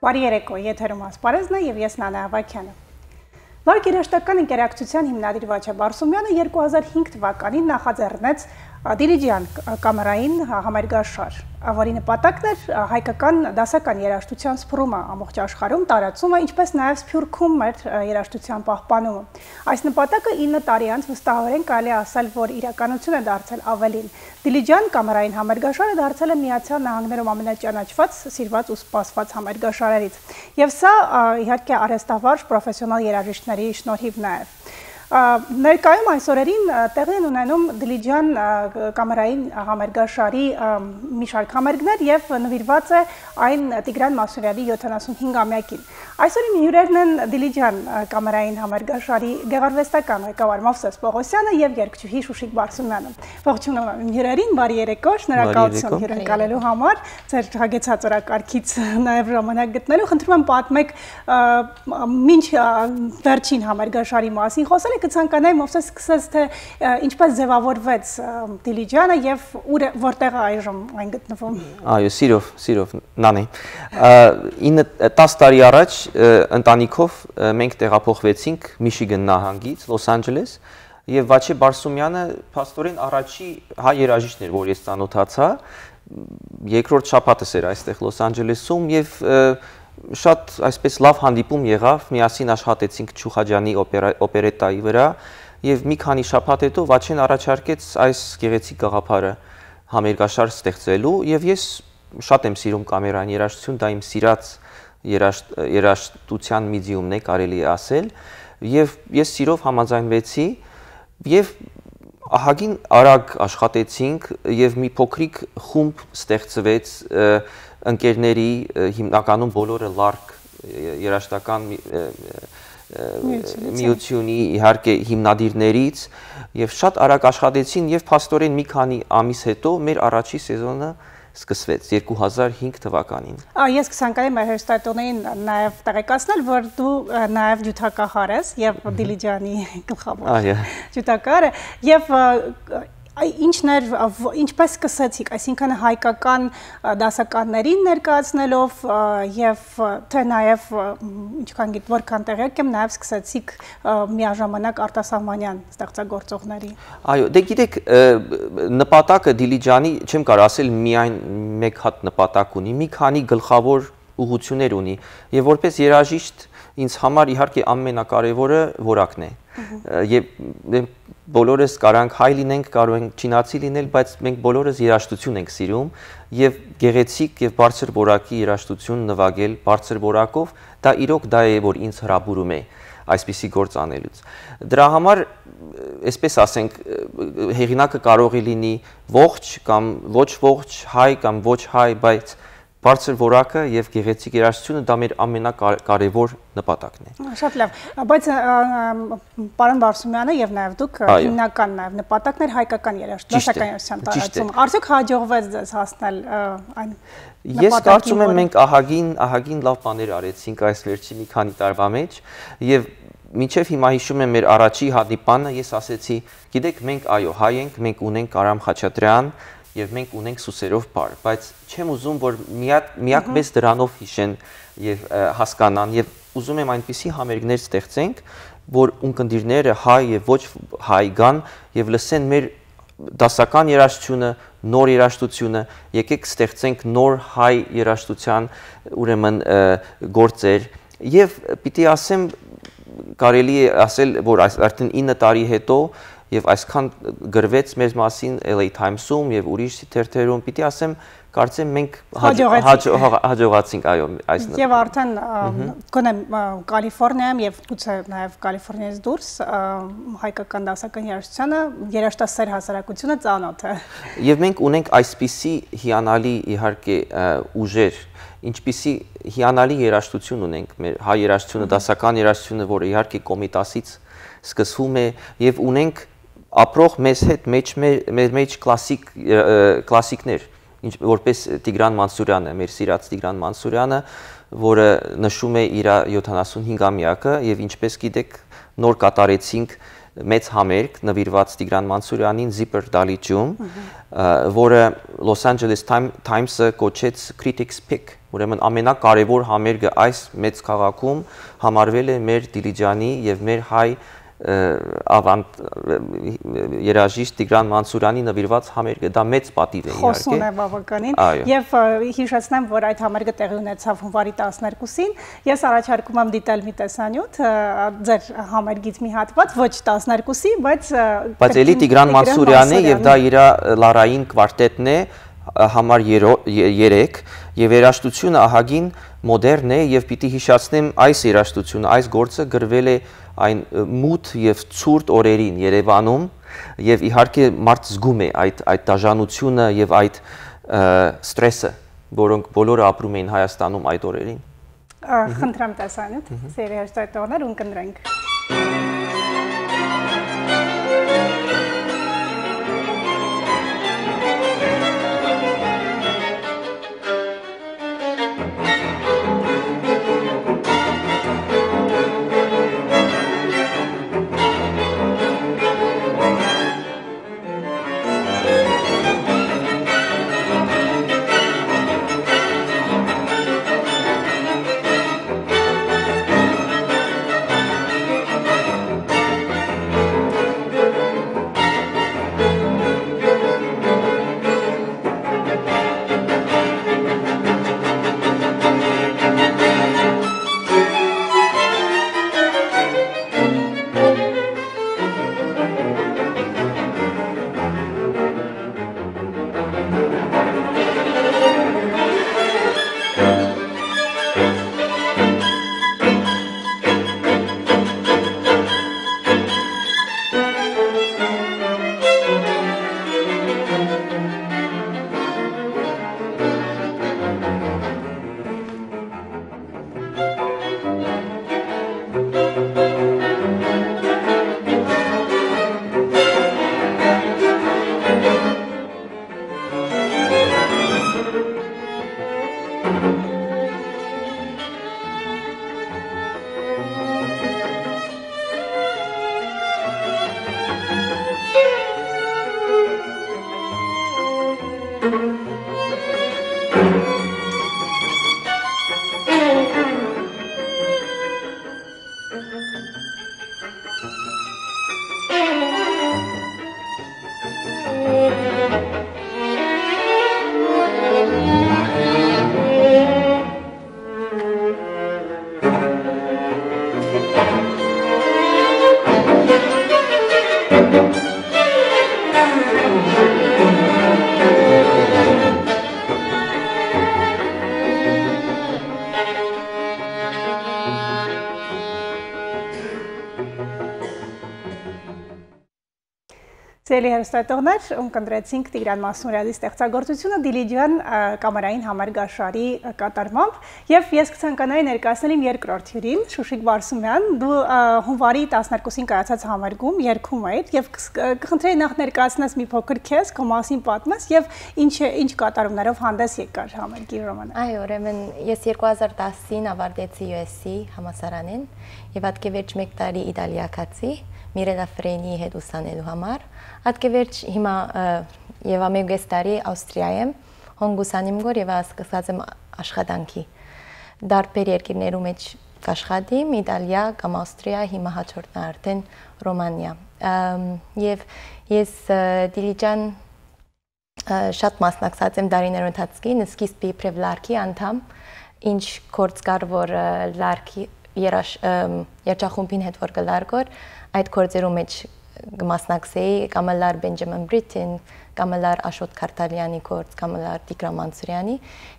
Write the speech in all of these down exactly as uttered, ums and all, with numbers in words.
Բարի երեկո, եթերում Ասպարեզն է եւ ես Նանայ Ավագեանը։ Վարք երաժշտական ընկերակցութեան հիմնադիր Վաչե Բարսումյանը երկու հազար հինգ թվականին նախաձեռնեց, ա, Դիլիջան կ-, կամերային, ա, համերգաշար, ա, որի նպատակն էր, ա, հայկական դասական երաժշտութեան սփռումը ամբողջ աշխարհում, տարածումը, ինչպես նաեւ Սփիւռքում մեր, ա, երաժշտութեան պահպանումը։ Այս նպատակը ինը տարի անց վստահօրէն կարելի է ասել, որ իրականություն է դարձել ավելին։ Դիլիջան կամերային համերգաշարը դարձել է Միացեալ Նահանգներում ամենաճանաչուած, սիրուած ու սպասուած համերգաշարերից։ Եվ սա, ա, իհարկե, արհեստավարժ պրոֆեսիոնալ երաժիշտների շնորհիվ նաեւ։ Ա, ներկայում այս օրերին, ա, տեղի են ունենում Դիլիջան, ա, կամերային համերգաշարի, ա, մի շարք համերգներ եւ նուիրուած է այն Տիգրան Մասուրյանի յոթանասունհինգամեակին։ Այսօր իմ հիւրերն են Դիլիջան, ա, կամերային համերգաշարի գեղարուեստական ղեկավար Մովսես Պողոսյանը եւ երգչուհի Շուշիկ Բարսումյանը։ Ողջունում եմ իմ հիւրերին, բարի երեկո, շնորհակալություն Բարի երեկո։ հիւրընկալելու համար, ձեր հագեցած օրակարգից նաեւ ժամանակ գտնելու։ Խնդրում եմ, պատմեք, ա, մինչ, ա, վերջին համերգաշարի մասին խոսել եք, կցանկանայի, Մովսես, սկսես, թե, ա, ինչպես ձեւաւորվեց, ա, Դիլիջանը եւ ուր է, որտեղ է այժմ այն գտնվում։ Այո, սիրով, սիրով, Նանե։ Ա, ինը, տաս տարի առաջ, ը, ընտանիքով, ը, մենք տեղափոխվեցինք Միշիգան նահանգից, Լոս Անջելես, եւ Վաչե Բարսումյանը փաստորեն առաջի հայ երաժիշտն էր, որ ես ծանոթացայ, երկրորդ շաբաթս էր այստեղ Լոս Անջելեսում, եւ, ը, շատ այսպես լաւ հանդիպում եղաւ, միասին աշխատեցինք Չուխաջանի օպերա-, օպերետայի վրա, եւ մի քանի շաբաթ հետո Վաչեն առաջարկեց այս գեղեցիկ գաղափարը համերգաշար ստեղծելու, եւ ես շատ եմ սիրում կամերային երաժշտություն, դա իմ սիրած երաժշտ-, երաժշտության մի ձիումն է, կարելի է ասել, եւ ես սիրով համաձայնվեցի, եւ ահագին արագ աշխատեցինք, եւ մի փոքրիկ խումբ ստեղծվեց, ը, ընկերների, ը, հիմնականում բոլորը Լարկ, ը, երաժշտական մի-, ը, ը, Միությունից է։ միությունի, իհարկե, հիմնադիրներից, եւ շատ արագ աշխատեցին, եւ փաստորեն մի քանի ամիս հետո մեր առաջի սեզոնը սկսվեց երկու հազար հինգ թվականին։ Ա, ես կցանկանայի մեր հեռուստատունին նաև տեղեկացնել, որ դու, ը, նաև ջութակահար ես եւ Մհմ։ Դիլիջանի գլխավոր Այո։ ջութակահարը։ Եվ, ը, ա, ինչն էր, ը, ո-, ինչպես սկսեցիք, այսինքն հայկական, ը, դասականներին ներկայացնելով, ը, եւ, ը, թե նաև, ը, մ, ինչքան գիտ-, որքան տեղյակ եմ, նաև սկսեցիք, ը, միաժամանակ արտասահմանյան ստեղծագործողների։ Այո, դե գիտեք, ը, նպատակը Դիլիջանի, չեմ կարող ասել, միայն մեկ հատ նպատակ ունի, մի քանի գլխավոր ուղղություններ ունի, եւ որպես երաժիշտ ինձ համար իհարկե ամենակարեւորը որակն է։ Մհմ։ Ը, եւ մենք բոլորս կարանք հայ լինենք, կարող ենք չինացի լինել, բայց մենք բոլորս երաժշտություն ենք սիրում, եւ գեղեցիկ եւ բարձր որակի երաժշտություն նվագել բարձր որակով, դա իրոք դա է, որ ինձ հրապուրում է այսպիսի գործ անելուց։ Դրա համար, ը, այսպես ասենք, ը, հեղինակը կարող է լինի ողջ կամ ոչ ողջ, հայ կամ ոչ հայ, բայց բարձր որակը եւ գեղեցիկ երաժշտությունը դա մեր ամենակարեւոր նպատակն է։ Շատ լավ, բայց, ը, ը, պարոն Բարսումյանը եւ նաեւ դուք, ը, Այո։ հիմնական նաեւ նպատակն էր հայկական երաժշտ-, Ճիշտ է, դասական երաժշտության ճիշտ է։ տարածումը։ Արդյոք հաջողվեց ձեզ հասնել, ը, այն Ես նպատակին, կարծում եմ, որը մենք ահագին, ահագին լավ բաներ արեցինք այս վերջի մի քանի տարվա մեջ, եւ մինչեւ հիմա հիշում եմ մեր առաջի հանդիպանը, ես ասեցի, «Գիտեք, մենք, այո, հայ ենք, մենք ունենք Արամ Խաչատրյան եւ մենք ունենք Սուսերով պար, բայց չեմ ուզում, որ միակ, միակ Մհմ։ մեզ դրանով հիշեն եւ, ը, հասկանան, եւ ուզում եմ այնպիսի համերգներ ստեղծենք, որ ունկնդիրները հայ եւ ոչ հայ գան եւ լսեն մեր դասական երաժշտությունը, նոր երաժշտությունը, եկեք ստեղծենք նոր հայ երաժշտության, ուրեմն, ը, գործեր»։ Եւ պիտի ասեմ, կարելի է ասել, որ այս արդեն ինը տարի հետո եւ այսքան գրվեց մեր մասին L A Times-ում եւ ուրիշ թերթերում, պիտի ասեմ, կարծեմ մենք հաջ-, Հաջողեցինք։ հաջ-, հա-, հաջողացինք, այո, այս Եվ արդեն, ա, Մհմ։ գոնե, ա, Կալիֆոռնիայում եւ գուցե նաեւ Կալիֆոռնիայից դուրս, ա, հայկական դասական երաժշտությանը երաժշտասեր հասարակությունը ծանոթ է։ Եվ մենք ունենք այսպիսի հիանալի, իհարկե, ա, ուժեր, ինչպիսի հիանալի երաժշտություն ունենք, մեր հայ երաժշտությունը, Մհմ։ դասական երաժշտությունը, որը իհարկե Կոմիտասից սկսվում է, եւ ունենք ապրող մեզ հետ մեջ, մեր, մեր մեջ կլասիկ, ը, կլասիկներ, ինչ, որպես Տիգրան Մանսուրյանը, մեր սիրած Տիգրան Մանսուրյանը, որը նշում է իր յոթանասունհինգամեակը, եւ ինչպես գիտեք, նոր կատարեցինք մեծ համերգ նուիրուած Տիգրան Մանսուրյանին Զիպր Դալիճում, ը, որը Los Angeles Time-, Times-ը կոչեց Critics Pick, ուրեմն ամենակարեւոր համերգը այս մեծ քաղաքում համարվել է մեր Դիլիջանի եւ մեր հայ, ը, ավանդ-, ը, երաժիշտ Տիգրան Մանսուրյանի նուիրուած համերգը։ Դա մեծ պատիվ է, Խոսուն իհարկե։ Է բավականին։ Այո։ Եւ, ը, հիշեցնեմ, որ այդ համերգը տեղի ունեցավ հունվարի տասներկուսին։ Ես առաջարկում եմ դիտել մի տեսանյութ, ը, ձեր համերգից մի հատված, ոչ տասներկուսի, բայց, ը, Բայց էլի կրկին Տիգրան Տիգրան Մանսուրյանի եւ դա Մանսուրյանի։ Իր, ը, լարային կվարտետն է, ը, համար երո-, ե-, երեք, եւ երաժշտությունը ահագին մոդեռն է, եւ պիտի հիշեցնեմ, այս երաժշտությունը, այս գործը գրվել է այն, ը, մութ եւ ցուրտ օրերին Երեւանում, եւ իհարկե մարդ զգում է այդ, այդ դաժանությունը եւ այդ, ը, սթրեսը, որոնք բոլորը ապրում էին Հայաստանում այդ օրերին։ Ա, խնդրեմ տեսանյութ, Մհմ։ Սիրելի հեռուստայտողներ, ուն կընտրենք։ Սիրելի հեռուստատողներ, ուն կընտրեցինք Տիգրան Մասնուրյանի ստեղծագործությունը Դիլիջան, ը, կամերային համերգաշարի, ը, կատարմամբ, եւ ես կցանկանայի ներկայացնել իմ երկրորդ հիւրին, Շուշիկ Բարսումյան, դու, ը, հունվարի տասներկուսին կայացած համերգում երգում էիր, եւ կս-, ը, կխնդրեի նախ ներկայացնես մի փոքր քեզ, քո մասին պատմես, եւ ինչ է, ինչ կատարումներով հանդես եկար համերգի ժամանակ։ Այո, ուրեմն ես երկու հազար տասին ավարտեցի յու էս սի համալսարանին, եւ ատկեվերջ մէկ տարի Իտալիա գացի, Միրելա Ֆրենիի հետ ուսանելու համար։ Ատկեվերջ հիմա, ը, եւ ամեկ կես տարի Աւստրիա եմ, հոն կուսանիմ գոր եւ ա-, սկսած եմ աշխատանքի։ Դարբեր երկիրներու մէջ կաշխատիմ, Իտալիա կամ Աւստրիա, հիմա հաջորդն է արդեն Ռոմանիա։ Ըմ, եւ ես, ը, Դիլիջան, ը, շատ մասնակցած եմ դարիներու ընթացքին, սկիզբը իբրեւ Լարքի անդամ, ինչ գործ կար, որ, ը, Լարքի երաշ-, ըմ, երգչախումբին հետ որ կը լարգոր, այդ գործերու մէջ կը մասնակցեի, կամ ըլլար Բենջամին Բրիթին, կամ ըլլար Աշոտ Քարթալեանի գործ, կամ ըլլար Տիգրան Մանսուրյանի։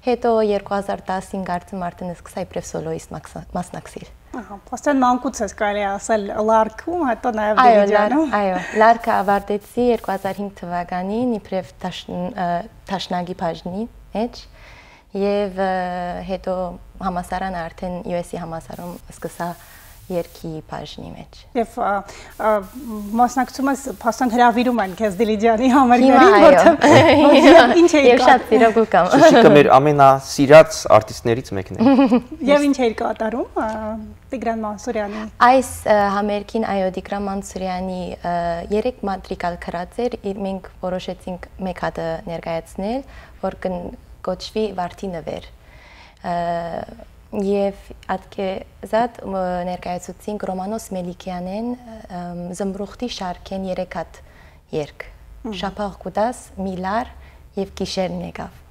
Հետո երկու հազար տասին կարծեմ արդեն սկսա իբրեւ սոլոիստ մակս-, մասնակցիլ։ Ահա, փաստորեն մանկուց ես կարելի ասել Լարքում, հետո նաև Այո, Դիլիջանում։ Լար-, այո, Լարքը ավարտեցի երկու հազար հինգ թվականին իբրեւ դաշն-, ը, դաշնակի բաժնի մեջ, եւ, ը, հետո համալսարանը արդեն յու էս-ի համալսարանում սկսա երկի բաժնի մեջ։ Եւ, ա, ա, մասնակցում ես, փաստորեն հրաւիրում են քեզ Դիլիջանի համերգներին, Հիմա այո։ Որտեղ, որտեղ, եւ ինչ էի Եւ կա- շատ սիրով կու կամ։ Շուշիկը մեր ամենասիրած արտիստներից մեկն է։ Եւ ինչ էի կատարում, ա, Տիգրան Մանսուրյանի։ Այս, ա, համերգին, այո, Տիգրան Մանսուրյանի, ա, երեք մատրիկալ գրած էր, ի-, մենք որոշեցինք մեկ հատը ներկայացնել, որ կն-, կոչուի Վարդի նվեր։ Ա, եւ ատկեզատ, մ-, ներկայացուցինք Ռոմանոս Մելիքեանեն, ըմ, Զմրուխտի շարքէն երեք հատ երգ։ Մհմ։ Շաբաղ կու տաս, Միլար եւ Գիշերն եկաւ։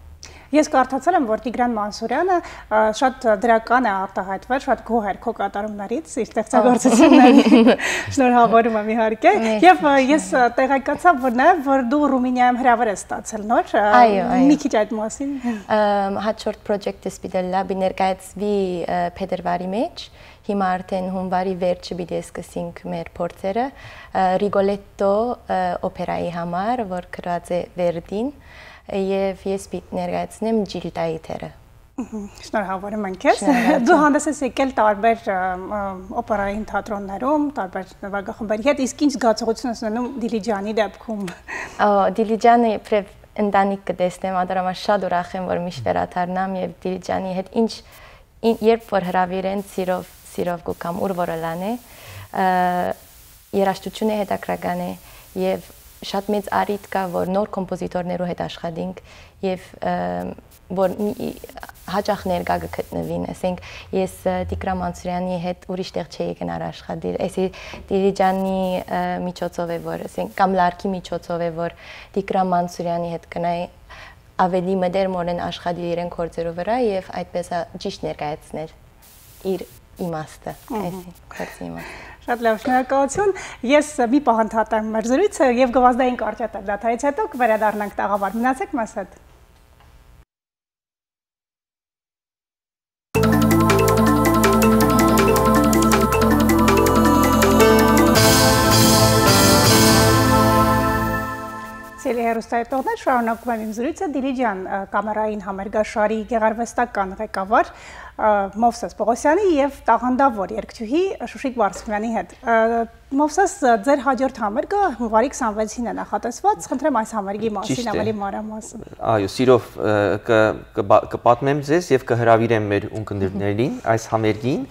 Ես կարդացել եմ, որ Տիգրան Մանսուրյանը, ա, շատ դրական է արտահայտվել, շատ գոհ էր քո կատարումներից, իր ստեղծագործությունների։ Ա։ Շնորհավորում եմ իհարկե։ Մերսի, Եւ, ա, ես, ա, շնորհակալ։ Տեղեկացա, որ նաեւ, որ դու Ռումինիայում հրաւեր ես ստացել նոր, ա, Այո, այո։ Մի քիչ այդ մասին։ Ըմ, հաջորդ պրոյեկտս պիտի լա, պիտի ներկայացվի, ա, փետրվարի մեջ, հիմա արդեն հունվարի վերջը պիտի սկսենք մեր փորձերը, ա, Ռիգոլետտո, ա, օպերայի համար, որ գրած է Վերդին, եւ ես պիտի ներկայացնեմ Ջիլդայի դերը։ Մհմ, շնորհավորում ենք քեզ։ Շնորհակալ Դու եմ։ Հանդես ես եկել տարբեր, ա, ա, օպերային թատրոններում, տարբեր նվագախմբերի հետ, իսկ ինչ զգացողություն ես ունենում Դիլիջանի դեպքում։ Ա, Դիլիջանը իբրեւ ընտանիք կը տեսնեմ, ադարամա շատ ուրախ եմ, որ միշտ վերադառնամ եւ Դիլիջանի հետ ինչ, ին-, երբ որ հրավիրեն, սիրով, սիրով կու կամ ուր որ ըլլան է, ա, երաժշտությունը հետաքրական է եւ շատ մեծ առիթ կա, որ նոր կոմպոզիտորներու հետ աշխատենք եւ, ը, որ մի, հաճախ ներկայ կը գտնուին, ասենք, ես, ը, Տիգրան Մանսուրյանի հետ ուրիշ տեղ չէի գնար աշխատիլ, այսի Դիլիջանի, ը, միջոցով է, որ, ասենք, կամ Լարքի միջոցով է, որ Տիգրան Մանսուրյանի հետ գնայի ավելի մտերմորեն աշխատիլ իրեն գործերու վրա եւ այդպես ա, ճիշտ ներկայացնել իր իմաստը, Մհմ։ Այսի գործի իմաստը։ Շատ լավ, շնորհակալություն։ Ես մի պահ ընդհատեմ մեր զրույցը եւ գովազդային կարճատև դադարից հետո կվերադառնանք տաղավար։ Մնացեք մեզ հետ։ Սիրելի հեռուստայետողներ, շարունակում եմ իմ զրույցը Դիլիջան, ը, կամերային համերգաշարի գեղարվեստական ղեկավար, ը, Մովսես Պողոսյանի եւ տաղանդավոր երգչուհի Շուշիկ Բարսումյանի հետ։ Ը, Մովսես, ը, ձեր հաջորդ համերգը հունվարի քսանվեցին է նախատեսված, խնդրեմ այս համերգի մասին Ճիշտ է։ Ավելի մանրամասն։ Այո, սիրով, ը, կը, կը բա-, կը պատմեմ ձեզ եւ կը հրավիրեմ մեր ունկնդիրներին այս համերգին,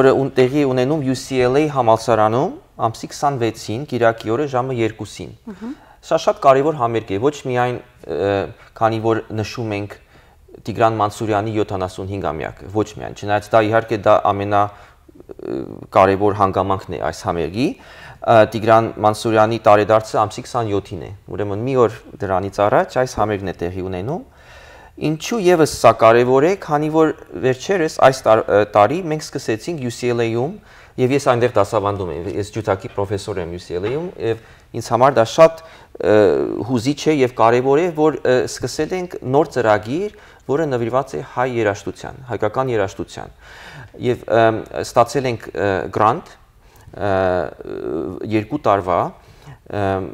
որը ուն-, տեղի ունենում U C L A համալսարանում ամսի քսանվեցին, կիրակի օրը ժամը երկուսին։ Մհմ։ Սա շատ կարեւոր համերգ է, ոչ միայն, ը, քանի որ նշում ենք Տիգրան Մանսուրյանի յոթանասունհինգամեակը, ոչ միայն, չնայած դա իհարկե դա ամենա, ը, կարեւոր հանգամանքն է այս համերգի, ը, Տիգրան Մանսուրյանի տարեդարձը ամսի քսանյոթին է, ուրեմն մի օր դրանից առաջ այս համերգն է տեղի ունենում։ Ինչու եւս սա կարեւոր է, քանի որ վերջերս այս տար-, ը, տարի մենք սկսեցինք U C L A-ում, եւ ես այնտեղ դասավանդում եմ, ես ջութակի պրոֆեսոր եմ U C L A-ում, եւ ինձ համար դա շատ, ը, հուզիչ է եւ կարեւոր է, որ, ը, սկսել ենք նոր ծրագիր, որը նվիրված է հայ երաժշտության, հայկական երաժշտության։ Եւ, ըմ, ստացել ենք, ը, գրանտ, ը, երկու տարվա, ըմ,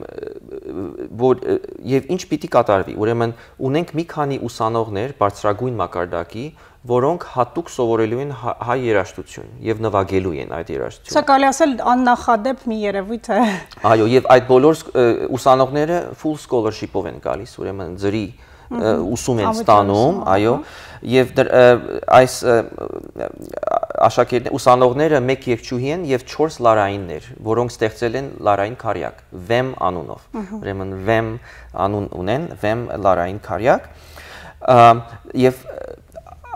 որ, ը, եւ ինչ պիտի կատարվի։ Ուրեմն ունենք մի քանի ուսանողներ բարձրագույն մակարդակի, որոնք հատուկ սովորելու են հա-, հայ երաժշտություն եւ նվագելու են այդ երաժշտությունը։ Սա կարելի ասել աննախադեպ մի երևույթ է։ Այո, եւ այդ բոլոր ս-, ը, ուսանողները full scholarship-ով են գալիս, ուրեմն ձրի, ը, Մհմ։ Ուսում են Անվճար ստանում, ուսում, այո, ահա։ Եւ դր-, ը, այս, ը, աշակերտներ, ուսանողները մեկ երգչուհի են եւ չորս լարայիններ, որոնք ստեղծել են լարային քարյակ, Վեմ անունով։ Մհմ։ Ուրեմն Վեմ անուն ունեն, Վեմ լարային քարյակ։ Ը, եւ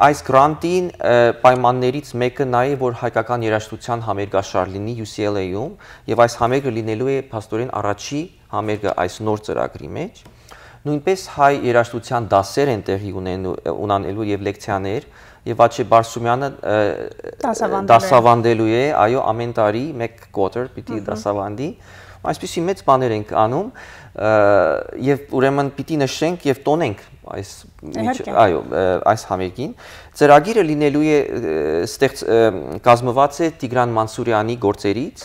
այս գրանտին, ը, պայմաններից մեկը նա է, որ հայկական երաժշտության համերգաշար լինի U C L A-ում, եւ այս համերգը լինելու է փաստորեն առաջի համերգը այս նոր ծրագրի մեջ։ Նույնպես հայ երաժշտության դասեր են տեղի ունենու, ունանելու եւ լեկցիաներ, եւ Աչէ Բարսումյանը, ը, Դասավանդելու է։ Դասավանդելու է, այո, ամեն տարի մեկ quarter պիտի Մհմ։ Դասավանդի։ Այսպիսի մեծ բաներ ենք անում, ը, եւ ուրեմն պիտի նշենք եւ տոնենք այս Իհարկե։ Այո, ը, այս համերգին։ Ծրագիրը լինելու է, ը, ստեղծ-, ը, կազմված է Տիգրան Մանսուրյանի գործերից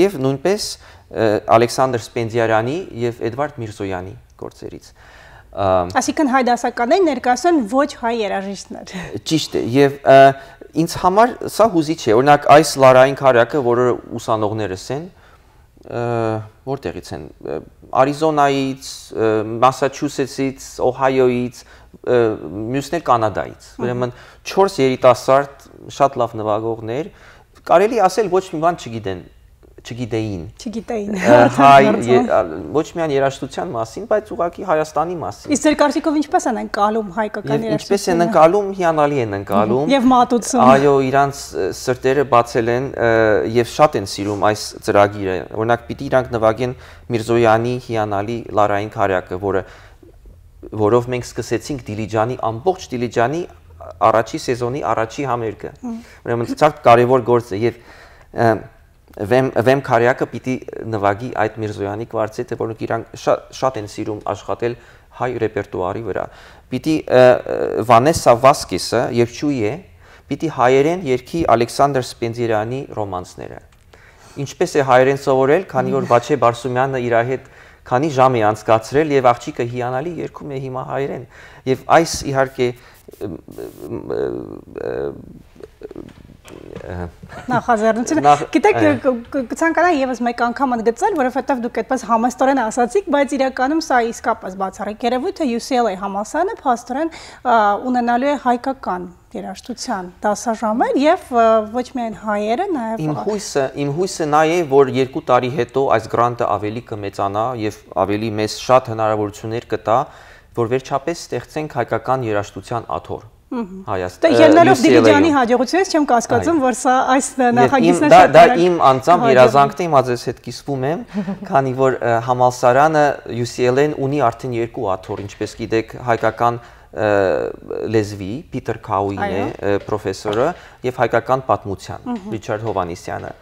եւ նույնպես, ը, Ալեքսանդր Սպենդիարյանի եւ Էդվարդ Միրզոյանի գործերից։ Ա, Այսինքն հայ դասականներ ներկայացան ոչ հայ երաժիշտներ։ Ճիշտ է, եւ, ը, ինձ համար սա հուզիչ է։ Օրինակ, այս Լարային քարյակը, որը ուսանողներս են, ը, որտեղից են, ը, Արիզոնայից, ը, Մասաչուսեթսից, Օհայոյից, ը, մյուսներ Կանադայից։ Մհմ։ Ուրեմն չորս երիտասարդ, շատ լավ նվագողներ, կարելի ասել ոչ մի բան չգիտեն, չգիտեին։ Չգիտեին, Ը, արդեն հայ դարձան։ ե-, ա, ոչ միայն երաժշտության մասին, բայց ուղղակի Հայաստանի մասին։ Իսկ ձեր կարծիքով ինչպես են ընկալում հայկական Եվ ինչպես են երաժշտությունը։ ընկալում, հիանալի են ընկալում։ Եվ մատուցում։ Այո, իրանց, ը, սրտերը բացել են, ը, եւ շատ են սիրում այս ծրագիրը։ Օրինակ, պիտի իրանք նվագեն Միրզոյանի հիանալի Լարային քարյակը, որը, որով մենք սկսեցինք Դիլիջանի, ամբողջ Դիլիջանի առաջի սեզոնի առաջի համերգը։ Մհմ։ Ուրեմն, շատ կարեւոր գործ է եւ, ը, Վեմ, Վեմ քարյակը պիտի նվագի այդ Միրզոյանի կվարտետը, որոնք իրանք շա-, շատ են սիրում աշխատել հայ ռեպերտուարի վրա։ Պիտի, ը, ը, Վանեսա Վասկեսը, երգչուհի է, պիտի հայերեն երգի Ալեքսանդր Սպենդիարյանի ռոմանսները։ Ինչպես է հայերեն սովորել, քանի որ Վաչե Բարսումյանը իր հետ քանի ժամ է անցկացրել եւ աղջիկը հիանալի երգում է հիմա հայերեն։ Եվ այս, իհարկե, ը, ը, ը, ը, Նախաձեռնությունը։ նախ-, Գիտեք, այո։ կ-, կ-, կցանկանայի եւս մեկ անգամ ընդգծել, որովհետեւ դուք այդպես համեստորեն ասացիք, բայց իրականում սա իսկապես բացառիկ երևույթ է, U C L A համալսարանը փաստորեն, ա, ունենալու է հայկական երաժշտության դասաժամեր եւ, ա, ոչ միայն հայերը, նաեւ Իմ հույսը, իմ հույսը նա է, որ երկու տարի հետո այս գրանտը ավելի կմեծանա եւ ավելի մեզ շատ հնարավորություններ կտա, որ վերջապես ստեղծենք հայկական երաժշտության աթոռ Մհմ։ Հայաստան, Դե, ը, ելնելով U C L A-ում։ Դիլիջանի հաջողությունից չեմ կասկածում, Այո։ որ սա այս Եվ իմ, նախագիծն է դա, շատ դա արագ իմ անձամբ կհաջողվի։ երազանքն է, մա ձեզ հետ կիսվում եմ, քանի որ, ը, համալսարանը, U C L A-ն ունի արդեն երկու աթոռ, ինչպես գիտեք, հայկական, ը, լեզվի, Պիտեր Քաուին է, Այո։ ը, պրոֆեսորը, եւ հայկական պատմության, Մհմ։ Ռիչարդ Հովհաննիսյանը։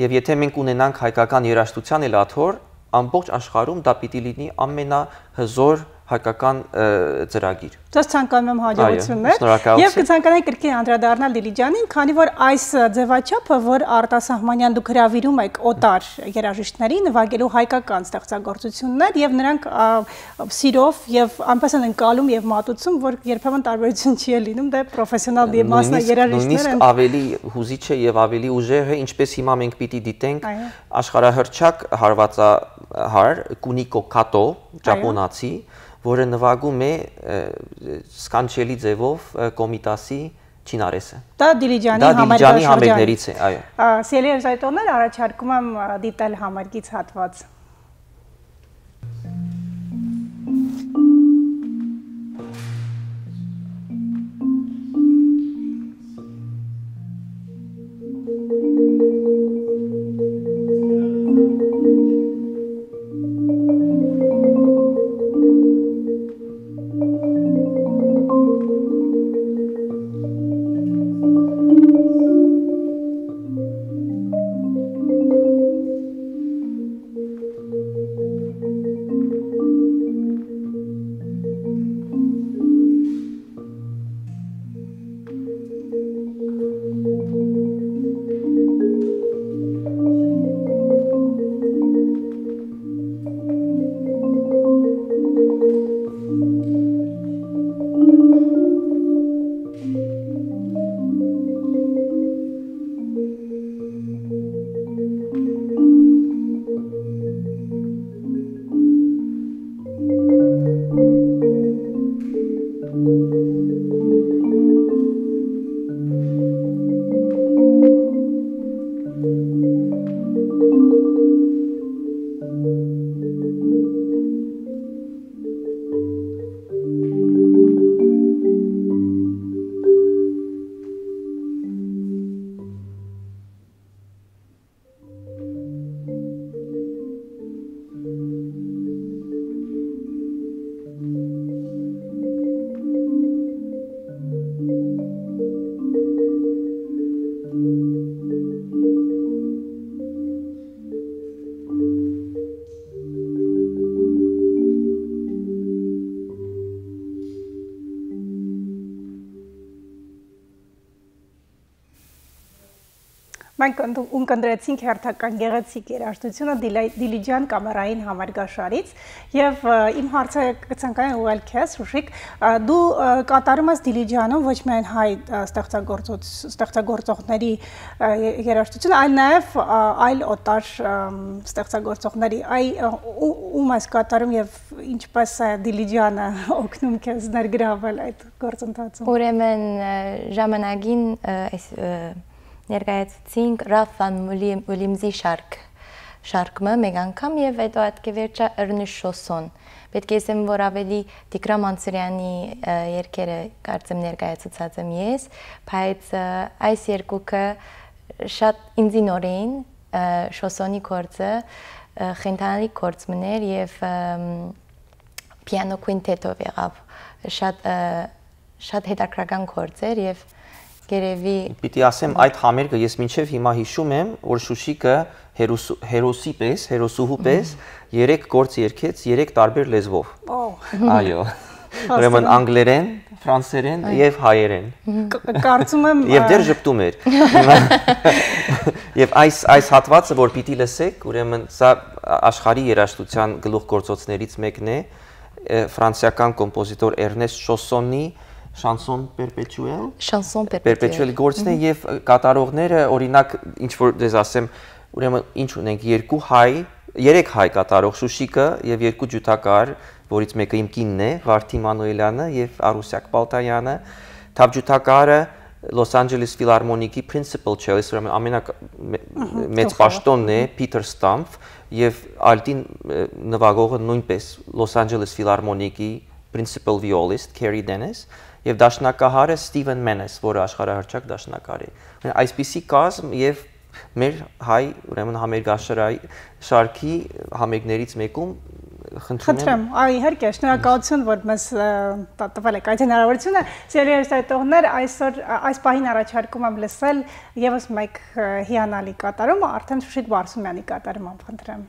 Եվ եթե մենք ունենանք հայկական երաժշտության էլ աթոռ, ամբողջ աշխարհում դա պիտի լինի ամենահզոր հայկական, ը, ծրագիր։ Ձեզ ցանկանում եմ Այո, հաջողություններ։ շնորհակալություն։ Եվ կցանկանայի կրկին անդրադառնալ Դիլիջանին, քանի որ այս, ը, ձևաչափը, որ արտասահմանյան դուք հրավիրում եք օտար երաժիշտների նվագելու հայկական ստեղծագործություններ, եւ նրանք, ա, սիրով եւ այնպես են ընկալում եւ մատուցում, որ երբեմն տարբերություն չի էլ լինում, դե պրոֆեսիոնալ դե Նույնիսկ, մասնագերաժիշտներ նույնիսկ են։ ավելի հուզիչ է եւ ավելի ուժեղ է, ինչպես հիմա մենք պիտի դիտենք Այո։ աշխարհահռչակ հարվածահար Կունիկո Կատո, Այո։ ճապոնացի, որը նվագում է, ը, սքանչելի ձևով, ը, Կոմիտասի Չինարեսը։ Դա Դիլիջանի Դա համերգաշրջան։ Դիլիջանի համերգներից է, այո։ Ա, սիրելի հեռուստադիտողներ, առաջարկում եմ, ա, դիտել համերգից հատված։ Մենք ընդ-, ուն կընտրեցինք հերթական գեղեցիկ երաժշտությունը Դիլի-, Դիլիջան կամերային համերգաշարից, եւ, ը, իմ հարցը կցանկանայ ուղղել քեզ, Շուշիկ, ը, դու, ը, կատարում ես Դիլիջանում ոչ միայն հայ, ը, ստեղծագործոց-, ստեղծագործողների, ը, ե-, երաժշտությունը, այլ նաեւ, ը, այլ օտար, ըմ, ստեղծագործողների, այ, ը, ու-, ում ես կատարում եւ ինչպես է Դիլիջանը օգնում քեզ ներգրավել այդ գործընթացում։ Ուրեմն, ը, ժամանակին, ը, այս, ը, ներկայացուցինք Ռաֆ վան Մուլի-, Մուլիմզի շարք, շարքը մեկ անգամ եւ հետո ատկեվերջը Էրնուշ Շոսոն։ Պետք է ասեմ, որ ավելի Տիգրան Մանսուրեանի, ը, երկերը կարծեմ ներկայացուցած եմ ես, բայց, ը, այս երկուքը շատ ինձի նոր էին, ը, Շոսոնի գործը, ը, խենթանալի գործ մներ եւ, ըմ, պիանո քուինթեթով եղավ։ Շատ, ը, շատ հետաքրական գործ էր եւ գերեւի Պիտի ասեմ, այդ համերգը ես մինչեւ հիմա հիշում եմ, որ Շուշիկը հերոս-, հերոսի պես, հերոսուհու պես երեք գործ երգեց, երեք տարբեր լեզվով։ Ո։ Այո։ Ուրեմն Աստորեն։ Անգլերեն, ֆրանսերեն Այո։ Եւ հայերեն։ Կ-, կարծում եմ, Եվ դեռ ը, ժպտում էր։ Հիմա, եւ այս, այս հատվածը, որ պիտի լսեք, ուրեմն սա աշխարհի երաժշտության գլուխգործոցներից մեկն է, ը, ֆրանսիական կոմպոզիտոր Էրնեստ Շոսոնի Chanson Perpétuelle։ Chanson Perpétuelle։ Perpétuelle գործն է, Մհմ։ Եւ կատարողները, օրինակ, ինչ որ ձեզ ասեմ, ուրեմն ինչ ունենք, երկու հայ, երեք հայ կատարող, Շուշիկը եւ երկու ջութակար, որից մեկը իմ կինն է, Վարդի Մանուելյանը եւ Արուսյակ Պալտայանը, թավջութակարը Լոս Անջելես Ֆիլարմոնիկի principal cellist, ուրեմն ամենակ մե-, Մհմ, մեծ գլխավոր։ Պաշտոնն է, Մհմ։ Peter Stampf, եւ ալտին, ը, նվագողը նոյնպես Լոս Անջելես Ֆիլարմոնիկի principal violist Kerry Dennis, եւ դաշնակահարը Steven Menes, որը աշխարհահռչակ դաշնակահար է։ Այսպիսի կազմ եւ մեր հայ, ուրեմն համերգաշարի շարքի համերգներից մեկում խնդրում եմ Խնդրեմ, այ իհարկե, շնորհակալություն, որ մեզ, ը, տ-, տվել եք այդ հնարավորությունը։ Սիրելի հեռուստայտողներ, այսօր, ա, այս պահին առաջարկում եմ լսել եւս մեկ, ը, հիանալի կատարում, արդեն Շուշիկ Բարսումյանի կատարմամբ, խնդրեմ։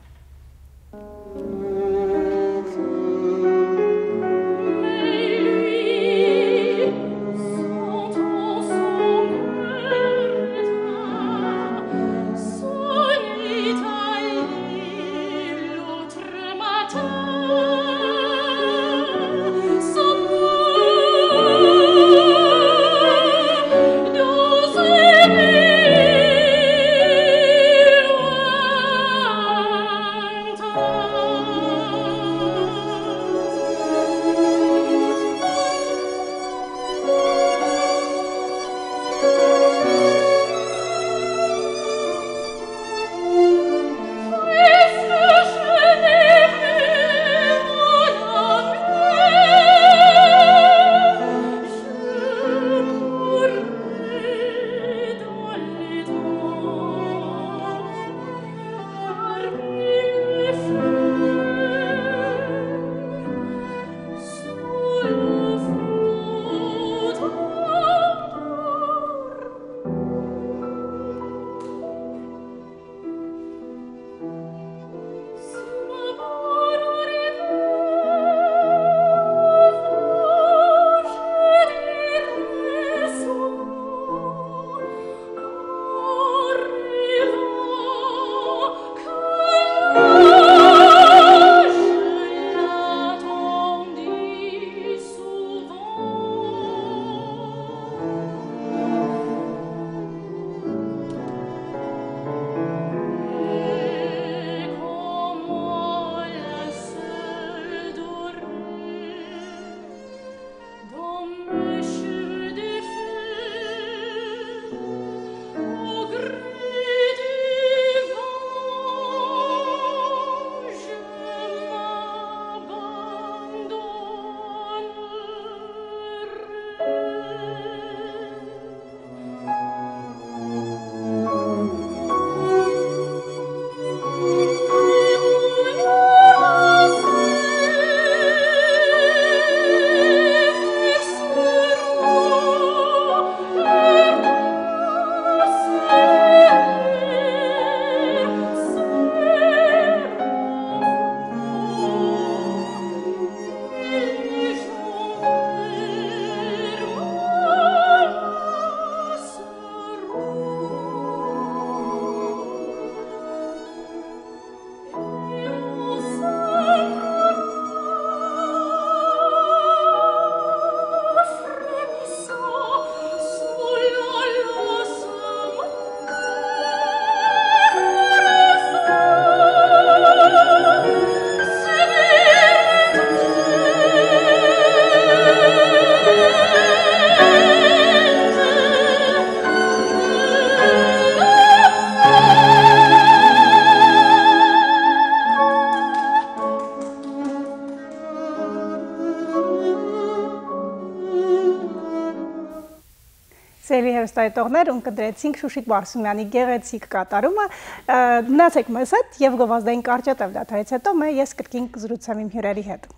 Սիրելի հեռուստայտողներ, ունկնդրեցինք Շուշիկ Բարսումեանի գեղեցիկ կատարումը։ Ը, մնացեք մեզ հետ եւ գովազդային կարճատև դադարից հետո մը ես կրկին կզրուցեմ իմ հյուրերի հետ։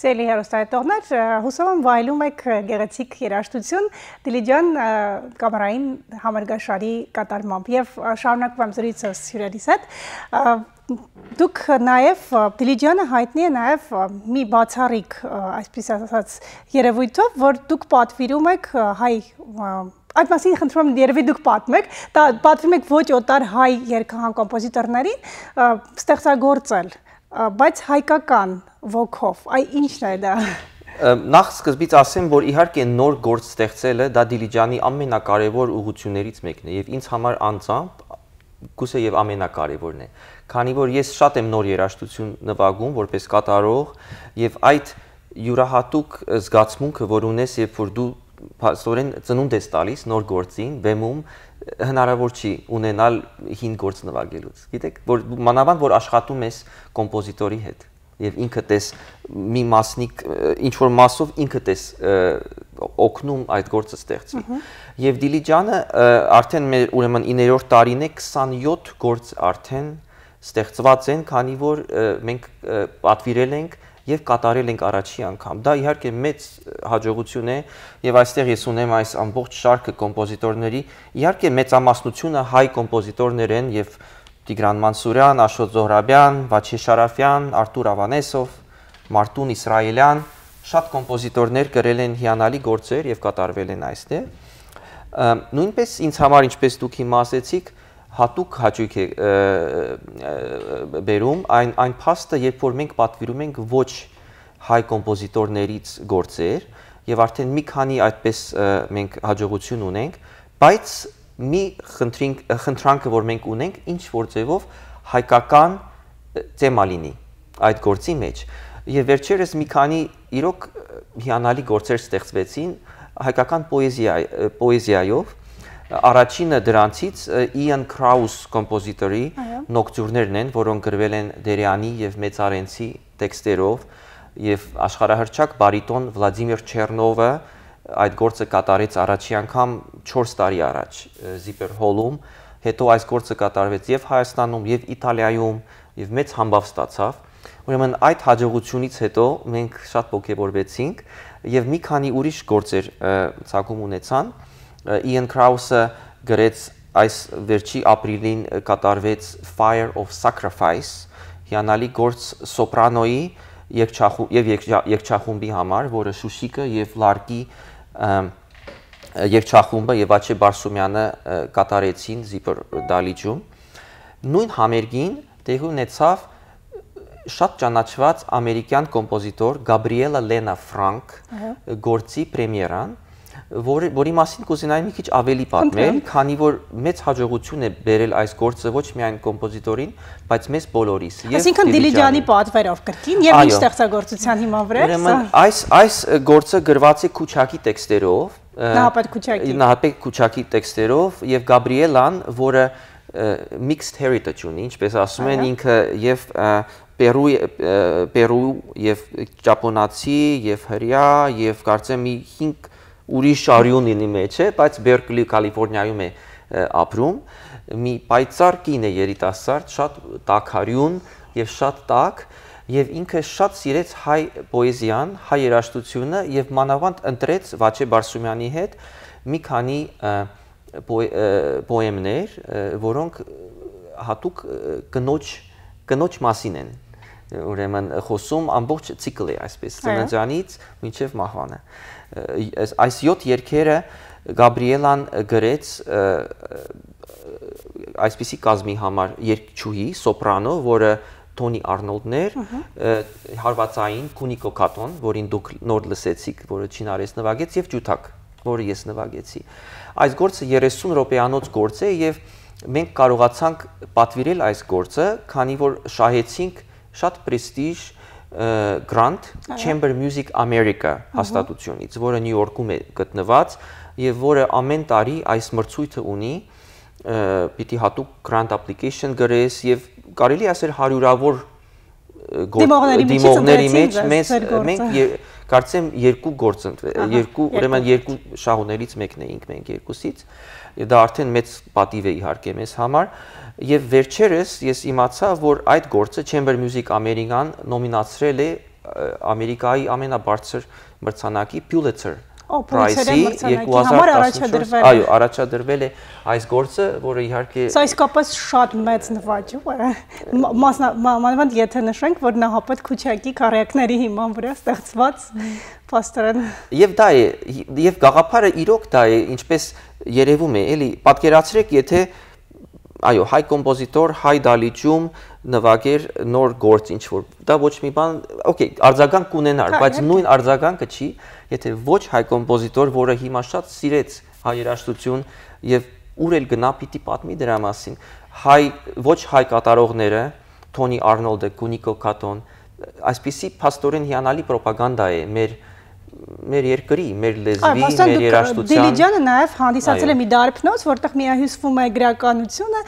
Սիրելի հեռուստայտողներ, ը, հուսով եմ վայելում եք, ը, գեղեցիկ երաժշտություն Դիլիջան, ը, կամերային համերգաշարի կատարմամբ։ Եւ, ը, շարունակում եմ զրույցս հյուրերիս հետ։ Ը, դուք նաեւ, ը, Դիլիջանը հայտնի է նաեւ, ը, մի բացառիկ, ը, այսպես ասած, երևույթով, որ դուք պատվիրում եք, ը, հայ, ը, այդ մասին խնդրում եմ, երևի դուք պատմեք, դա պատվիրում եք ոչ օտար հայ երգահան կոմպոզիտորներին, ը, ստեղծագործել, ը, բայց հայկական ոգով, այ ի՞նչն է դա։ Ը, նախ սկզբից ասեմ, որ իհարկե նոր գործ ստեղծելը դա Դիլիջանի ամենակարևոր ուղղություններից մեկն է եւ ինձ համար անձամբ գուցե եւ ամենակարևորն է, քանի որ ես շատ եմ նոր երաժշտություն նվագում որպես կատարող եւ այդ յուրահատուկ զգացմունքը, որ ունես, երբ որ դու փաստորեն ծնունդ ես տալիս նոր գործին, բեմում, հնարավոր չի ունենալ հին գործ նվագելուց։ Գիտեք, որ մանավանդ որ աշխատում ես կոմպոզիտորի հետ եւ ինքդ ես մի մասնիկ, ը, ինչ որ մասով ինքդ ես, ը, օգնում այդ գործը ստեղծվի։ Մհմ։ Եւ Դիլիջանը, ը, արդեն մեր, ուրեմն, իներորդ տարին է, քսանյոթ գործ արդեն ստեղծված են, քանի որ, ը, մենք, ը, պատվիրել ենք եւ կատարել ենք առաջի անգամ։ Դա իհարկե մեծ հաջողություն է եւ այստեղ ես ունեմ այս ամբողջ շարքը կոմպոզիտորների, իհարկե մեծամասնությունը հայ կոմպոզիտորներ են եւ Տիգրան Մանսուրեան, Աշոտ Զոհրաբեան, Վաչե Շարաֆեան, Արտուր Ավանեսով, Մարտուն Իսրայելեան, շատ կոմպոզիտորներ կրել են հիանալի գործեր եւ կատարվել են այստեղ։ Ը, նոյնպես ինձ համար, ինչպես դուք հիմա ասեցիք, հատուկ հաճույք է, ը, ը, բերում այն, այն փաստը, երբ որ մենք պատվիրում ենք ոչ հայ կոմպոզիտորներից գործեր, եւ արդեն մի քանի այդպես, ը, մենք հաջողություն ունենք, բայց մի խնդրինք-, խնդրանքը, որ մենք ունենք, ինչ որ ձևով հայկական, ը, թեմա լինի այդ գործի մեջ։ Եւ վերջերս մի քանի իրոք, ը, հիանալի գործեր ստեղծվեցին հայկական պոեզիա-, ը, պոեզիայով։ Առաջինը դրանցից, ը, Իան Քրաուս կոմպոզիտորի Այո։ Նոկտիւրներն են, որոնք գրվել են Դերեանի եւ Մեծարենցի տեքստերով, եւ աշխարհահռչակ բարիտոն Վլադիմիր Չեռնովը այդ գործը կատարեց առաջի անգամ չորս տարի առաջ, ը, Զիպեր Հոլում, հետո այս գործը կատարվեց եւ Հայաստանում, եւ Իտալիայում, եւ մեծ համբաւ ստացավ։ Ուրեմն այդ հաջողությունից հետո մենք շատ ոգևորվեցինք եւ մի քանի ուրիշ գործեր, ը, ցակում ունեցան։ Ը, Իան Քրաուսը գրեց այս վերջի ապրիլին կատարվեց Fire of Sacrifice, հիանալի գործ սոպրանոյի երգչախու-, եւ երգչա-, երգչախումբի համար, որը Շուշիկը եւ Լարկի, ը, երգչախումբը եւ Աչէ Բարսումեանը, ը, կատարեցին Զիպր Դալիճում։ Նոյն համերգին տեղի ունեցավ շատ ճանաչուած ամերիկյան կոմպոզիտոր Գաբրիելա Լենա Ֆրանկ Ահա։ Գործի պրեմիերան, որ-, որի մասին կուզենայի մի քիչ ավելի պատմել, Խնդրեմ։ Քանի որ մեծ հաջողություն է բերել այս գործը ոչ միայն կոմպոզիտորին, բայց մեզ բոլորիս, եւ Այսինքն Դիլիջանի Դիլիջանին։ Պատվերով կրկին, եւ ինչ Այո։ Ստեղծագործության հիմա վրա է Ուրեմն սա։ Այս, այս գործը գրված է Քուչակի տեքստերով, ը, Նահապետ Քուչակի։ Նահապետ Քուչակի տեքստերով, եւ Գաբրիելան, որը, ը, mixed heritage ունի, ինչպես ասում են, Այո։ Ինքը եւ, ը, Պերու, ը, Պերու եւ ճապոնացի եւ հրեա եւ կարծեմ մի հինգ ուրիշ արիուն ինի մեջ է, բայց Բերկլի Կալիֆոռնիայում է, ը, ապրում, մի պայծառ կին է երիտասարդ, շատ տաքարիուն եւ շատ տաք, եւ ինքը շատ սիրեց հայ պոեզիան, հայ երաժշտությունը եւ մանավանդ ընտրեց Վաչե Բարսումեանի հետ մի քանի, ը, պոե-, ը, պոեմներ, ը, որոնք, ը, հատուկ, ը, կնոջ, կնոջ մասին են։ Ուրեմն խոսում ամբողջ ցիկլ է այսպես, Այո։ Ծննդյանից մինչև մահվանը։ Ը, այս, այս յոթ երգերը Գաբրիելան գրեց, ը, ը, այսպիսի կազմի համար, երգչուհի, սոպրանո, որը Թոնի Արնոլդն էր, Ահա։ Ը, հարվածային Քունիկո Կատոն, որին դուք նոր լսեցիք, որը չինարես նվագեց, եւ Ջութակ, որը ես նվագեցի։ Այս գործը երեսուն րոպեանոց գործ է, եւ մենք կարողացանք պատվիրել այս գործը, քանի որ շահեցինք շատ պրեստիժ, ը, գրանտ Ահա։ Chamber Music America Ահա։ Հաստատությունից, որը Նյու Յորքում է գտնված, եւ որը ամեն տարի այս մրցույթը ունի, ը, պիտի հատուկ grant application գրես եւ կարելի ասել հարիւրավոր, ը, գործ-, Դիմողների միջից դիմողների ընտրեցին մեջ ձեզ, մեզ, ձեր գործը։ մենք ե-, կարծեմ երկու գործ ընտրե-, Ահա, երկու, երկու ուրեմն գործ։ երկու շահուներից մեկն էինք մենք երկուսից, եւ դա արդեն մեծ պատիվ է իհարկե մեզ համար, եւ վերջերս ես իմացայ, որ այդ գործը Chamber Music America-ն նոմինացրել է, ը, Ամերիկայի ամենաբարձր մրցանակի Pulitzer Ո, Pulitzer-ի Prize-ի մրցանակի երկու հազար տասնչորս համար առաջադրվել է։ Այո, առաջադրվել է այս գործը, որը իհարկե Սա իսկապես շատ մեծ նվաճում է։ Մա-, մասնա-, մա-, մանավանդ եթե նշենք, որ Նահապետ Քուչակի քառեակների հիման վրա ստեղծված փաստորեն։ Եւ դա է, եւ գաղափարը իրոք դա է, ինչպես երեւում է, էլի, պատկերացրեք, եթե, այո, հայ կոմպոզիտոր, հայ դալիճում նվագեր նոր գործ ինչ որ, դա ոչ մի բան, օքեյ, արձագանք կունենար, Կա, բայց իհարկե։ նույն արձագանքը չի, եթե ոչ հայ կոմպոզիտոր, որը հիմա շատ սիրեց հայ երաժշտություն եւ ուր էլ գնա, պիտի պատմի դրա մասին։ Հայ, ոչ հայ կատարողները, Թոնի Արնոլդը, Կունիկո Կատոն, այսպիսի փաստորեն հիանալի պրոպագանդա է մեր, մեր երկրի, մեր Այ, լեզվի, փաստորեն մեր դուք, երաժշտության։ Դիլիջանը նաև հանդիսացել է Այո։ մի դարբնոց, որտեղ միահյուսվում է գրականությունը, ը,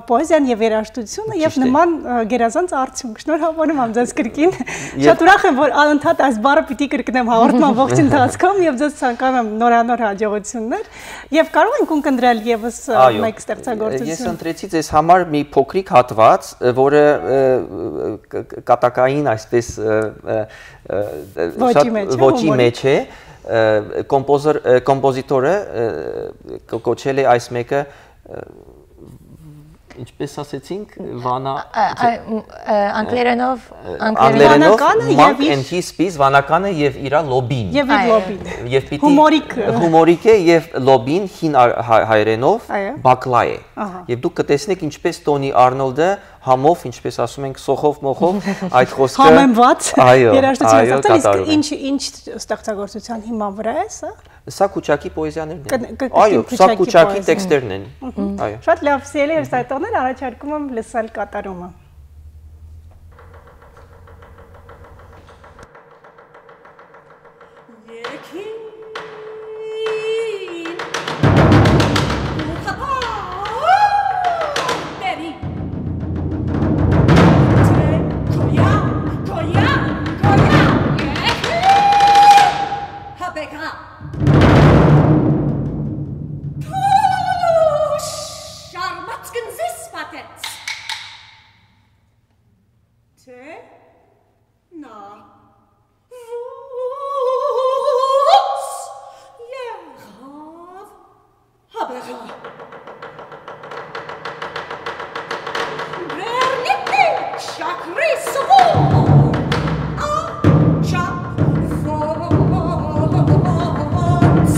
պոեզիան եւ երաժշտությունը, եւ Ճիշտ է։ նման, ը, գերազանց արդյունք։ Շնորհավորում եմ ձեզ կրկին։ Եվ Շատ ուրախ եմ, որ անընդհատ այս բառը պիտի կրկնեմ հաղորդման ողջ ընթացքում, եւ ձեզ ցանկանում եմ նորանոր հաջողություններ, եւ կարող ենք ունկնդրել եւս, ը, Այո։ մեկ Ես ստեղծագործություն։ ընտրեցի ձեզ համար մի փոքրիկ հատված, ը, որը, ը, ը, կ-, կ-, կատակային, այսպես, ը, ը, ը, Ոճի շատ մեջ է, ոճի հումորի։ մեջ է, ը, կոմպոզոր-, ը, կոմպոզիտորը, ը, կ-, կոչել է այս մեկը, ը, ինչպես ասեցինք, վանա-, Ա, ա, մ, ը, անգլերենով, ը, անգլերենով, անգլերենով, Վանականը Monk եւ իր and His Beast, վանականը եւ իրա լոբին։ Եվ իր Այո։ լոբին։ Եվ պիտի Հումորիկ, ը։ հումորիկ է եւ լոբին հին ար-, հայ-, հայերենով Այո։ բակլա է։ Ահա։ Եվ դուք կտեսնեք ինչպես Թոնի Արնոլդը համով, ինչպես ասում ենք, սոխով-մոխով այդ խոսքը Համեմված Այո, երաժշտության այո, ստեղծել, իսկ կատարում է։ ինչ, ինչ ստեղծագործության հիման վրա է սա։ Սա Քուչակի պոեզիաներն են։ Կն-, կկրկին Այո, սա Քուչակի Քուչակի պոեզիան։ տեքստերն են։ Մհմ։ Այո։ Շատ լավ, սիրելի հեռուստայտողներ, առաջարկում եմ լսել կատարումը։ Եկին ուղղապատերի, թե քոյա, քոյա, քոյա, եկին հապեկա։ Շարմաց կնզիս պատեց, թե նա Վուց եղավ հաբեղա։ Բեռնիտի շաքրի սուր աչափ ոնց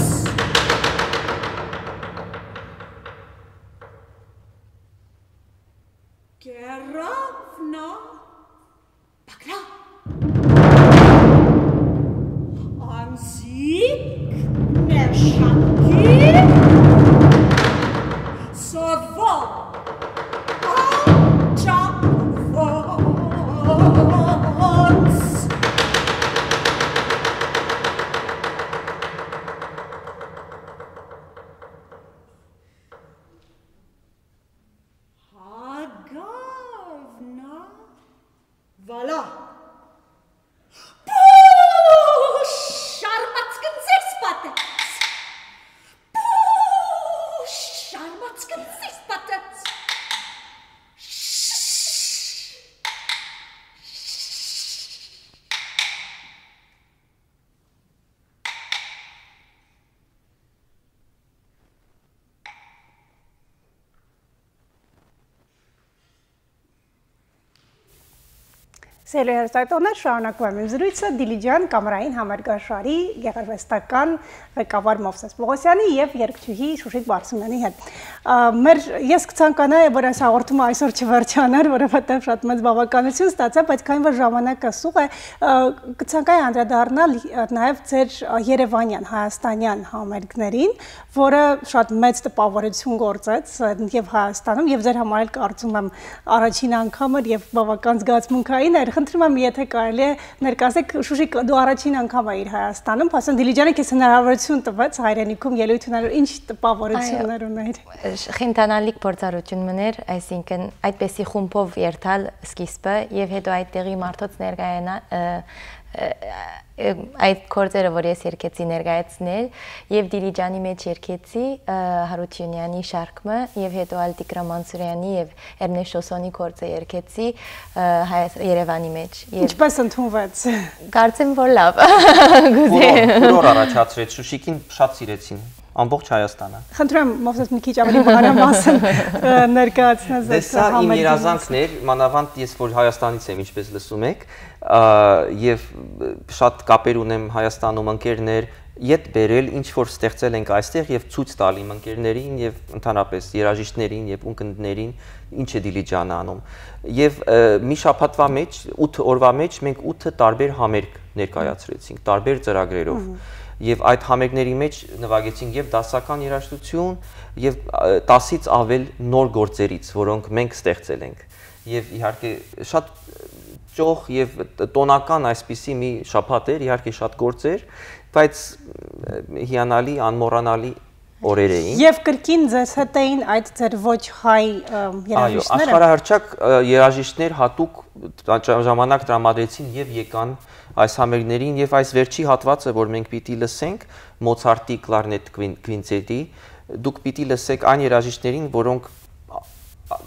կերավ նա Բակլա։ Անզիկ մեր շապքի սովոր աչափ ոնց հագավ նա Վալա։ Պուշ, շարմաց կնցես պատեց։ Պուշ, շարմաց կնցես պատեց։ Սիրելի հեռուստայտողներ, շարունակում եմ իմ զրույցը Դիլիջան կամերային համերգաշարի գեղարվեստական ղեկավար Մովսես Պողոսյանի եւ երգչուհի Շուշիկ Բարսումյանի հետ։ Ա, մեր, ես կցանկանայի, որ այս հաղորդումը այսօր չվերջանար, որովհետեւ շատ մեծ բավականություն ստացա, բայց քանի որ ժամանակը սուղ է, ա, կցանկանայի անդրադառնալ, ա, նաեւ ձեր, ա, երևանյան, հայաստանյան համերգներին, որը շատ մեծ տպավորություն գործեց, ա, եւ Հայաստանում, եւ ձեր համար էլ կարծում եմ առաջին անգամ էր եւ բավական զգացմունքային էր։ Խնդրում եմ, եթե կարելի է, ներկայացնեք, Շուշիկ, դու առաջին անգամ ա իր Հայաստանում, փաստորեն Դիլիջանը քեզ հնարավորություն տվեց հայրենիքում ելույթ ունենալու, ինչ տպավորություններ Այո։ Ուներ։ Խնդանալի փորձառություն մներ, այսինքն այդպեսի խումբով երթալ սկիզբը եւ հետո այդ տեղի մարդոց ներկայանա-, ը, ը, ը, այդ գործերը, որ ես երկեցի, ներկայացնել, եւ Դիլիջանի մեջ երկեցի, ը, Հարությունյանի շարքը, եւ հետո ալ Տիգրան Մանսուրյանի եւ Էրնեշտ Շոսոնի գործը երկեցի, ը, Հայաց-, Երևանի մեջ։ Եւ Ինչպես ընդունվեց։ Կարծեմ, որ լավ։ Կուզեմ։ Ֆուրոր, ֆուրոր առաջացրեց, Շուշիկին շատ սիրեցին, ամբողջ Հայաստանը։ Խնդրում եմ, Մովսես, մի քիչ ավելի մանրամասն, ը, ներկայացնես Դե այդ սա իմ համերգի երազանքն էր, մանավանդ ես, որ Հայաստանից եմ, ինչպես լսում եք, ա, եւ շատ կապեր ունեմ Հայաստանում, ընկերներ, ետ բերել, ինչ որ ստեղծել ենք այստեղ, եւ ցույց տալ իմ ընկերներին եւ ընդհանրապես երաժիշտներին եւ ունկնդներին, ինչ է Դիլիջանը անում։ Եւ, ը, մի շաբաթվա մեջ, ութ օրվա մեջ մենք ութը տարբեր համերգ ներկայացրեցինք, տարբեր ծրագրերով։ Մհմ։ Եվ այդ համերգների մեջ նվագեցինք եւ դասական երաժշտություն, եւ, ը, տասից ավել նոր գործերից, որոնք մենք ստեղծել ենք։ Եվ իհարկե շատ ճոխ եւ տոնական այսպիսի մի շաբաթ էր, իհարկե շատ գործեր, բայց, ը, հիանալի, անմոռանալի օրեր էին։ Եվ կրկին ձեզ հետ էին այդ ձեր ոչ հայ, ը, Այո, երաժիշտները։ Աշխարհահռչակ, ը, երաժիշտներ հատուկ ժամանակ տրամադրեցին եւ եկան այս համերգներին, եւ այս վերջի հատվածը, որ մենք պիտի լսենք, Մոցարտի կլարնետ կվին-, կվինտետի, դուք պիտի լսեք այն երաժիշտներին, որոնք ա-, ա-,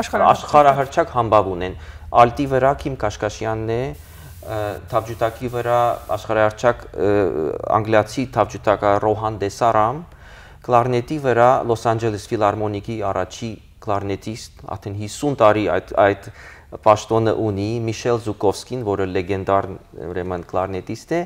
Աշխարհահռչակ։ Աշխարհահռչակ համբաւ ունեն։ Ալտի վրա Քիմ Քաշքաշյանն է, ը, թավջութակի վրա աշխարհահռչակ, ը, անգլիացի թավջութակա Ռոհան Դեսարամ, կլարնետի վրա Լոս Անջելես Ֆիլարմոնիկի առաջի կլարնետիստ, արդեն հիսուն տարի այդ, այդ պաշտոնը ունի, Միշել Զուկովսկին, որը լեգենդար, ուրեմն, կլարնետիստ է,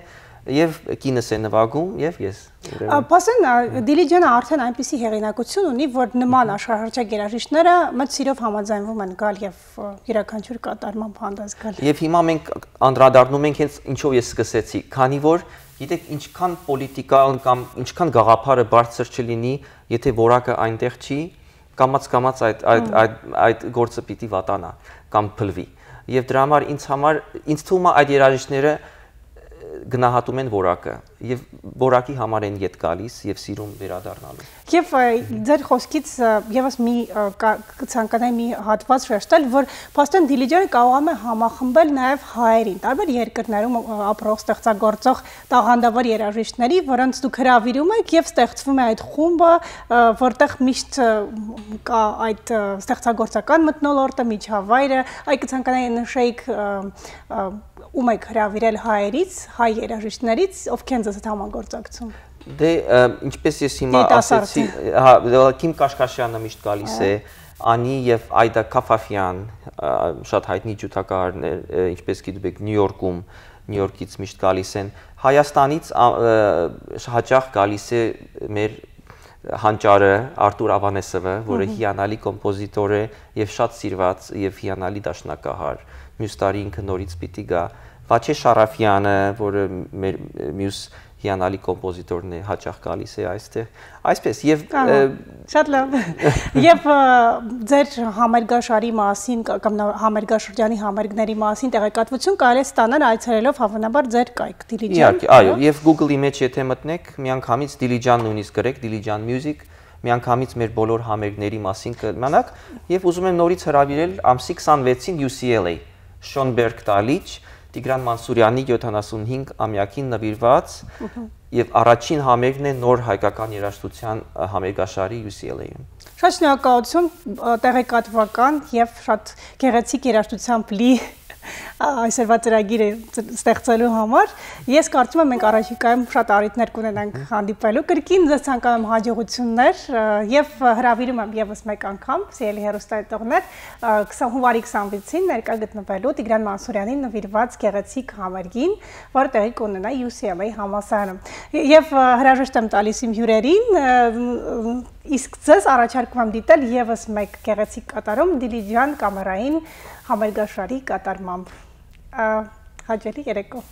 եւ կինս է նվագում, եւ ես, ուրեմն։ Ա, փաստորեն, ա, Դիլիջանը արդեն այնպիսի հեղինակություն ունի, որ նման աշխարհահռչակ երաժիշտները մեծ սիրով համաձայնվում են գալ եւ, ը, յուրաքանչյուր կատարմամբ հանդես գալ։ Եվ հիմա մենք անդրադառնում ենք հենց ինչով ես սկսեցի, քանի որ, գիտեք, ինչքան պոլիտիկան կամ ինչքան գաղափարը բարձր չլինի, եթե որակը այնտեղ չի, կամաց-կամաց այդ, այդ, Հմ։ այդ, այդ գործը պիտի վատանա կամ փլվի։ Եվ դրա համար ինձ համար, ինձ թվում է, այդ երաժիշտները, ը, գնահատում են որակը, եւ որակի համար են ետ գալիս եւ սիրում վերադառնալու։ Եվ, ը, ձեր խոսքից, ը, եւս մի, ը, կա-, կցանկանայի մի հատված շեշտել, որ փաստորեն Դիլիջանը կարողանում է համախմբել նաեւ հայերին, տարբեր երկրներում, ը, ապրող, ստեղծագործող տաղանդավոր երաժիշտների, որոնց դուք հրավիրում եք, եւ ստեղծվում է այդ խումբը, ը, որտեղ միշտ, ը, կա այդ, ը, ստեղծագործական մթնոլորտը, միջավայրը, այ կցանկանայի նշեիք, ը, ը, ում եք հրավիրել հայերից, հայ երաժիշտներից, ովքեր են ձեզ հետ համագործակցում։ Դե, ը, ինչպես ես հիմա Երիտասարդ։ Ասեցի, հա, դե, Քիմ Կաշկաշյանը միշտ գալիս Այո։ է, Անի եւ Այդա Քաֆաֆյան, ը, շատ հայտնի ջութակահարներ, ը, ինչպես գիտում եք, Նյու Յորքում, Նյու Յորքից միշտ գալիս են։ Հայաստանից, ա, ը, հաճախ գալիս է մեր հանճարը Արտուր Ավանեսովը, որը Մհմ։ հիանալի կոմպոզիտոր է եւ շատ սիրված եւ հիանալի դաշնակահար։ Մյուս տարի ինքը նորից պիտի գա։ Վաչե Շարաֆյանը, որը մեր մյուս հիանալի կոմպոզիտորն է, հաճախ գալիս է այստեղ։ Այսպես, եւ, Ահա, ը, շատ լավ։ Եվ, ը, ձեր համերգաշարի մասին կա-, կամ նա-, համերգաշրջանի համերգների մասին տեղեկատվություն կարելի է ստանալ այցելելով, հավանաբար, ձեր կայք Դիլիջան, Իհարկե, այո, այո։ Եվ Google-ի մեջ եթե մտնեք, միանգամից Դիլիջան նույնիսկ գրեք, Դիլիջան Music, միանգամից մեր բոլոր համերգների մասին կիմանաք, եւ ուզում եմ նորից հրավիրել ամսի քսանվեցին U C L A, Շոնբերգ Դալիճ, Տիգրան Մանսուրյանի յոթանասունհինգ ամյակին նվիրված Մհմ։ եւ առաջին համերգն է նոր հայկական երաժշտության, ը, համերգաշարի U C L A-ում։ Շատ շնորհակալություն, ը, տեղեկատվական եւ շատ գեղեցիկ երաժշտությամբ լի, ա, այսօրվա ծրագիրը ծ-, ստեղծելու համար։ Ես կարծում եմ, մենք առաջիկայում շատ առիթներ կունենանք Մհմ։ հանդիպելու։ Կրկին ձեզ ցանկանում եմ հաջողություններ, ը, եւ հրավիրում եմ եւս մեկ անգամ, սիրելի հեռուստայտողներ, ը, քսան, հունվարի քսանվեցին ներկայ գտնվելու Տիգրան Մանսուրյանին նվիրված գեղեցիկ համերգին, որը տեղի կունենա U C L A համալսարանում։ Ե-, եւ, ը, հրաժեշտ եմ տալիս իմ հյուրերին, ը, իսկ ձեզ առաջարկում եմ դիտել եւս մեկ գեղեցիկ կատարում Դիլիջան կամերային համերգաշարի կատարմամբ։ Ա, հաճելի երեկո։